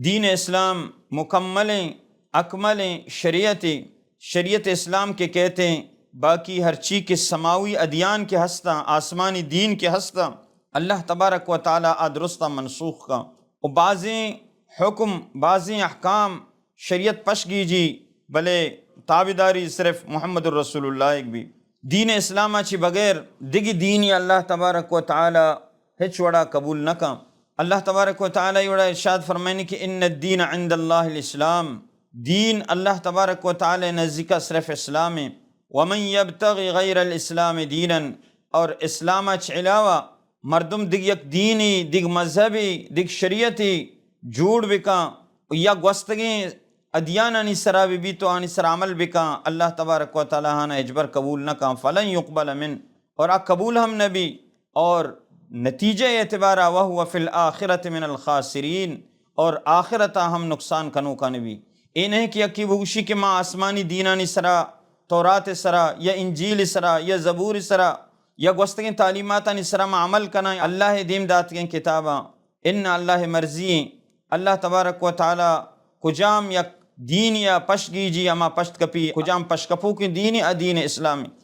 دین اسلام مکملیں، اکملیں شریعتے۔ شریعت اسلام کہ کہتے ہیں، باقی ہرچی کہ سماوی ادیان کہ ہستاں، آسمانی دین کہ ہستاں، اللہ تبارک و تعالی آ درستاں منسوخ کاں۔ و بعضیں حکم، بعضیں احکام شریعت پش گیجی، بلے تابعداری صرف محمد الرسول اللہ ایک بھی۔ دین اسلام چی بغیر دگی دینی اللہ تبارک و تعالی ہچ وڑا قبول نہ کاں۔ اللہ تبارک و تعالی وڑا ارشاد فرمائنی کہ ان الدین عند اللہ الاسلام، دین اللہ تبارک و تعالی نزدیکا صرف اسلام ہے۔ ومن یبتغ غیر الاسلام دینا، اور اسلام چ علاوہ مردم دگ یک دینی، دگ مذہبی، دگ شریعتی جوڑ بکاں، یا گوستگیں ادیانانی سرا بہ بیت و آنی سرا عمل بکاں، اللہ تبارک و تعالی آنا ہچبر قبول نہ کاں، فلن یقبل من، اور آ قبول ہم نہ بی، اور نتیجہ اعتبارا وهو فی الآخرة من الخاسرین، اور آخرتا ہم نقصان کنوکا نہ بی۔ اے نہیں کہ یکی بگوشی کہ ما آسمانی دینانی سرا، تورات سرا یا انجیل سرا یا زبور سرا یا گوستگیں تعلیماتانی سرا ما عمل کناں، اللہ دیم داتگیں کتاباں۔ ان اللہ مرضی ہیں۔ اللہ تبارک و تعالی کجام یک دین یا پشت گیجی ہما پشت کپی، کجام پشت کپوکیں دینی آ دین اسلامی۔